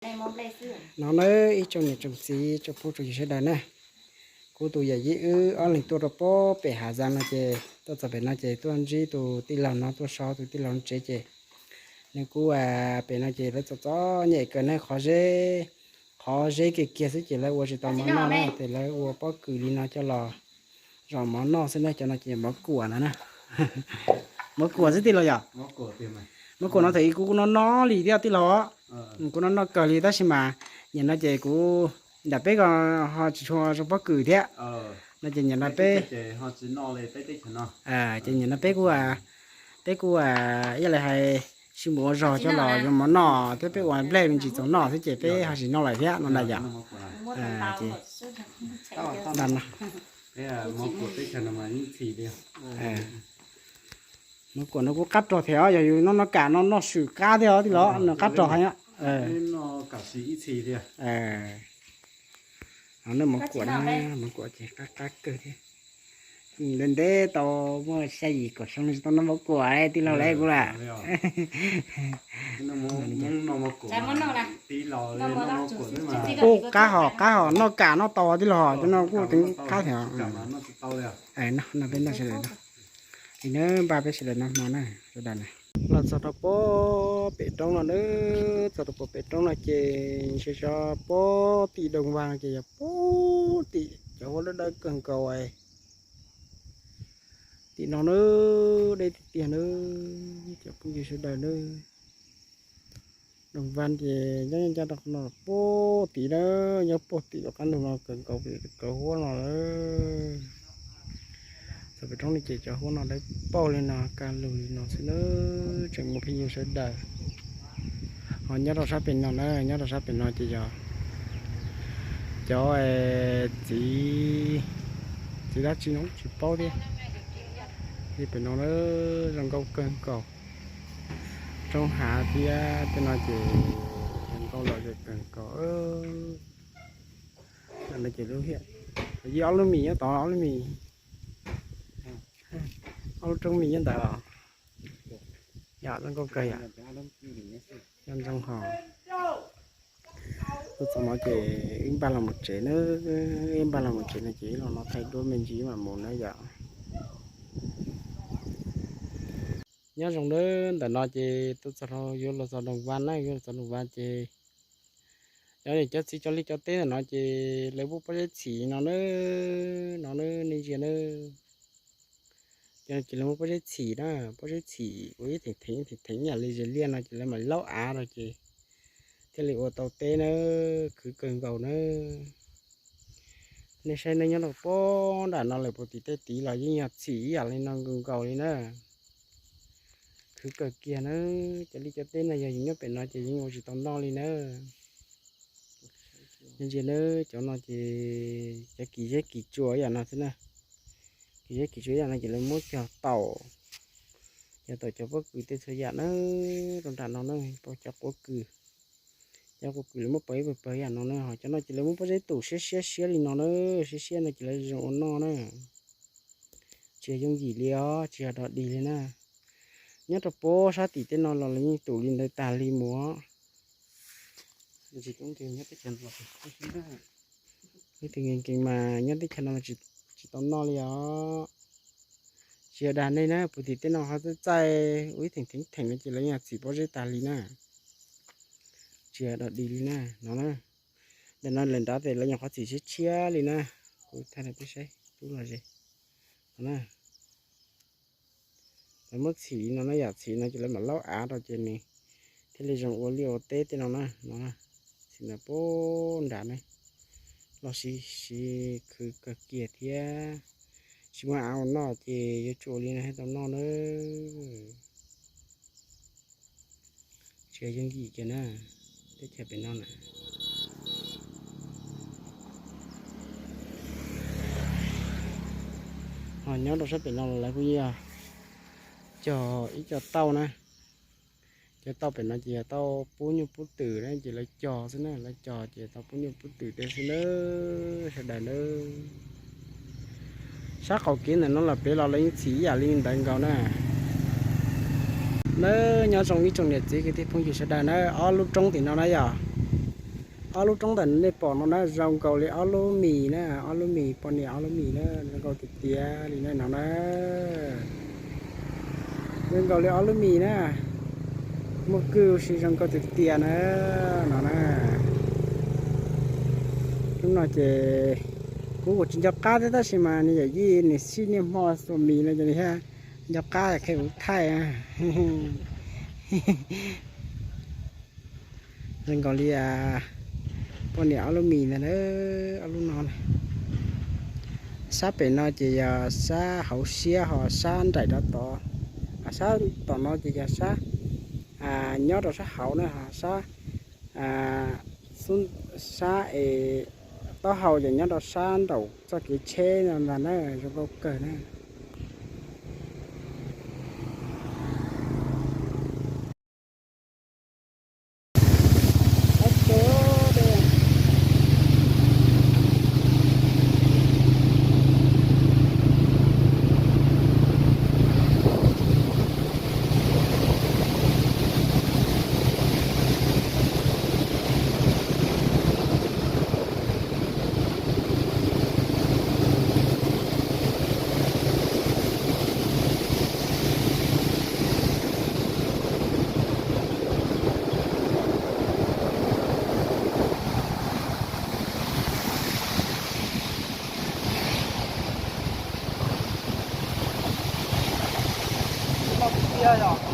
No na ib tsoom niam tsoom txiv tsoom phooj tsoom ywg sawv daws na, kuv tus yawm yij wb ob leeg tuaj rau pem hav zaj no ces tuaj txog pem no ces tuaj ntsib tus tij laug no, tuaj so tus tij laug tsev ces nws kuj pem no ces lawv txom txom nyem kawg na, qhov zeb, qhov zeb kiag kiag xwb ces lawv ua tsis tau mov noj na, ces lawv ua pob kws li no coj los zom mov noj xwb na. Cov no ces mov kuam no na. Mov kuam xwb tij laug yom. Mov kuam no thaum ub kuv kuj noj noj li thiab tij laug. Kuv noj noj kawg li tab sis mas nim no ces kuv nram peb ko ho tsis tshua zoo pob kws thiab no ces nim no peb, ces nim no peb kuj, peb kuj ib yam li hais sib mus ua zog coj los zom mov noj thiab, peb ua nplej me ntsis txaus noj xwb ces peb ho tsis noj lawm thiab no na yom. Ces mov kuam no kuj qab rog thiab, yog yus noj noj kam no noj swm qab thiab os tij laug, noj qab rog heev. Noj mov kuam na, mov kuam ces qab qab kawg thiab. Ntev ntev tau muaj xya yim kaum xyoo tsis tau noj mov kuam tij laug lawv kuv lawm. Kuj qab hos qab hos noj kam noj tau tij laug, cov no kuj teev qab thiab. No peb noj sawv daws no, li na npaj peb sawv daws noj hmo na sawv daws na. Los txog rau pem roob no na, txog rau pem roob no ces ntshe xyov pem tim Dooj Vaj no ces yog pem tim cov huab dawb dawb kawg nkaus tim no na, deb tiag tiag na, cov phooj ywg sawv daws na. Dooj Vaj ces nyob ncaj rau qhov no pem tim na, nyob pem tim lub qab ntug no kawg nkaus, kawg huab no lawm. Txog pem roob no ces cov huab no dawb paug li no, kaj lug li no xwb na, tseem muaj phooj ywg sawv daws. Ho nyob rau sab pem no na, nyob rau sab pem no ces yog cov txiv, txiv dab tsi no tsis paub thiab. Li pem no na, zoo nkauj kawg nkaus, roob hav thiab tej no ces zoo nkauj lom zem kawg nkaus. Ces lub, yog ob lub mis nyob tod, ob lub mis, ob lub roob mis nyob ntawd os. Yog zoo nkauj kawg yom. Nyob ntsoov hos. Tuaj txog no ces wb npaj los mus tsev na, wb npaj los mus tsev no ces wb los no thaij duab me ntsis mam mus na yom. Nyob zoo na, ntawm no ces tuaj txog, yuav los txog Dooj Vaj na, yuav los txog Dooj Vaj ces cov niam cov txiv cov liaj cov teb ntawm no ces lawv muaj pob zeb txhim no na, no na nej ntsia na. Cov no ces lawv muaj pob zeb txhim na, pob zeb txhim ua ib theem theev theev theev yam li zes liaj no ces lawv mam laub av rau ces thiaj li ua tau teb na, khwv kawg nkaus na. Nej saib nej nyob rau pem nram no lawm puag tim tej tid los yeej yog txhim ib yam li no nkaus nkaus li na. Khwv kawg kiag na, cov liaj cov teb no yog yus nyob pem no ces yeej ua tsis tau noj li na. Nej ntsia na, cov no ces cov kis zeb kis tsua ib yam no xwb na. Kis zeb kis tsua ib yam no ces lawv muab cog taum, cog taum cov pob kws tej txhua yam na, rau nram no na, cov quav kws, cov quav kws lawv muab pawg ib pawg pawg ib yam no na, ho cov no ces lawv muab pob zeb tum siab siab siab li no na, siab siab no ces lawv zoo ua noj na. Tsis yog yooj yim li os, tsis yog dog dig li na. Nyob rau pem sab tim tej no los lawv yeej tum li ntawd tag li mus. Ib tug nkees nkees mas nyob teb chaws no mas tsis tau noj li os. Tsis yog dag nej na, puag tim tej no ho txaij txaij ua ib theem theev theem no ces lawv yeej txhim pob zeb tag li na. Tsis yog dog dig li na, no na. Ntawm no lawv nrad ces lawv nyuam qhuav txhim tshiab tshiab li na. Kuv thaij rau peb saib tub los ze. No na. Lawv muab txhim no na, yam txhim no ces lawv mam laub av rau ces nws thiaj li zoo ua liaj ua teb tej no na, no. Txhim ntawm pem nrad ne, los siv siv khwv kawg kiag thiab. Tsis muaj av ua noj ces yuav tsum ua li no thiaj tau noj na. Tsis yog yooj yim kiag na, teb chaws pem no na. Ho nyob rau sab pem no los lawv kuj yog cog ib co tauj na. Cov tauj pem no ces yog tauj pub nyuj pub twm na, ces lawv cog xwb na, lawv cog ces tau pub nyuj pub twm tej xwb na, sawv daws na. Sab qaum kev ntawm no los pem los lawv yeej txhim ib yam li ntawd nkaus na. Nawb, nyob zoo ib tsoom niam txiv kwv tij phooj ywg sawv daws na, ob lub roob tim no na yom. Ob lub roob ntawm nej pom no na zoo nkaus li ob lub mis na, ob lub mis, poj niam ob lub mis na, zoo nkaus tiag tiag li na no na. Zoo nkaus li ob lub mis na, muaj kwj ua si zoo nkaus tiag tiag na no na. Lub no ces kuv kuj tsis nco qab thiab tab sis mas nws yawm yij nws sib niaj hmo xuas mis no ces nws thiaj nco qab qhia kuv thaij. Zoo nkaus li poj niam ob lub mis ntag, ob lub no. Sab pem no ces yog sab hauv siab, ho sab nraim rov tod, sab tom no ces yog sab nyob rau sab hauv na, ho sab, sab es taub hau ces nyob rau sab nraum txoj kev tsheb no ntag na, zoo nkauj kawg na. Ib no kuv cia yog